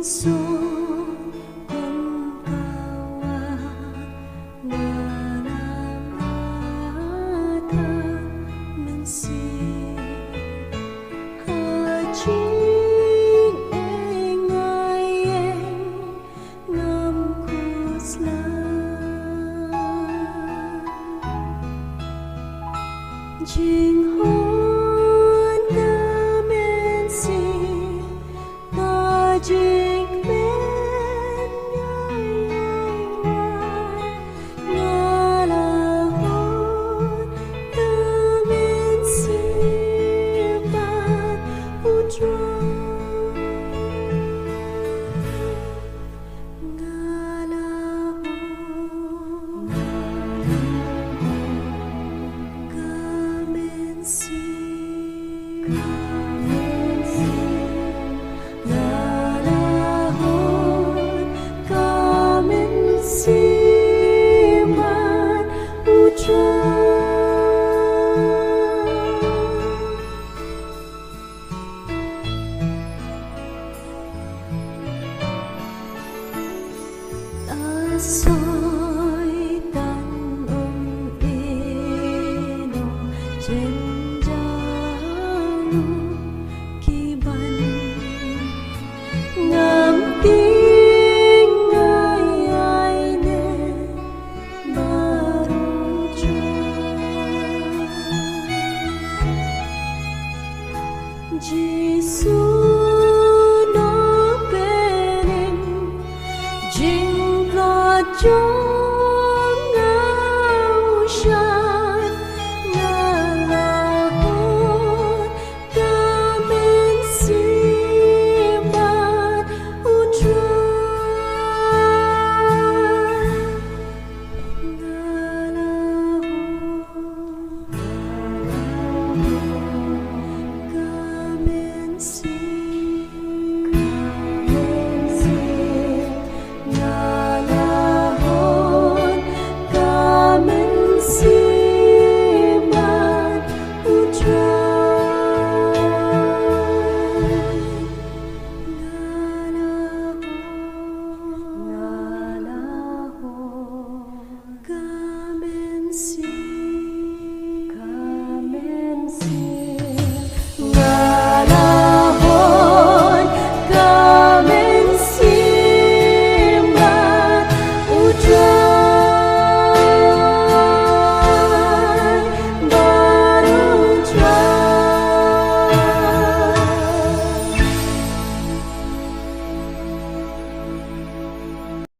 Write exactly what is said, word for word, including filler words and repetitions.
So kum ka wah nga la mad ha mynsiem, ha jingïeng nga ïeng ngam khuslai. Jinghun ka mynsiem, ka jingkmen nga la wan, nga la wan ka mynsiem bad U Trai. Nga la wan ka mynsiem, ka mynsiem. Nga la wan ka mynsiem bad U Trai. A Soitan, ym ïehnoh jynjar ruh ki ban ngam tieng, nga ïaineh bad U Trai. Jisu Nongpynim, jingkoit jong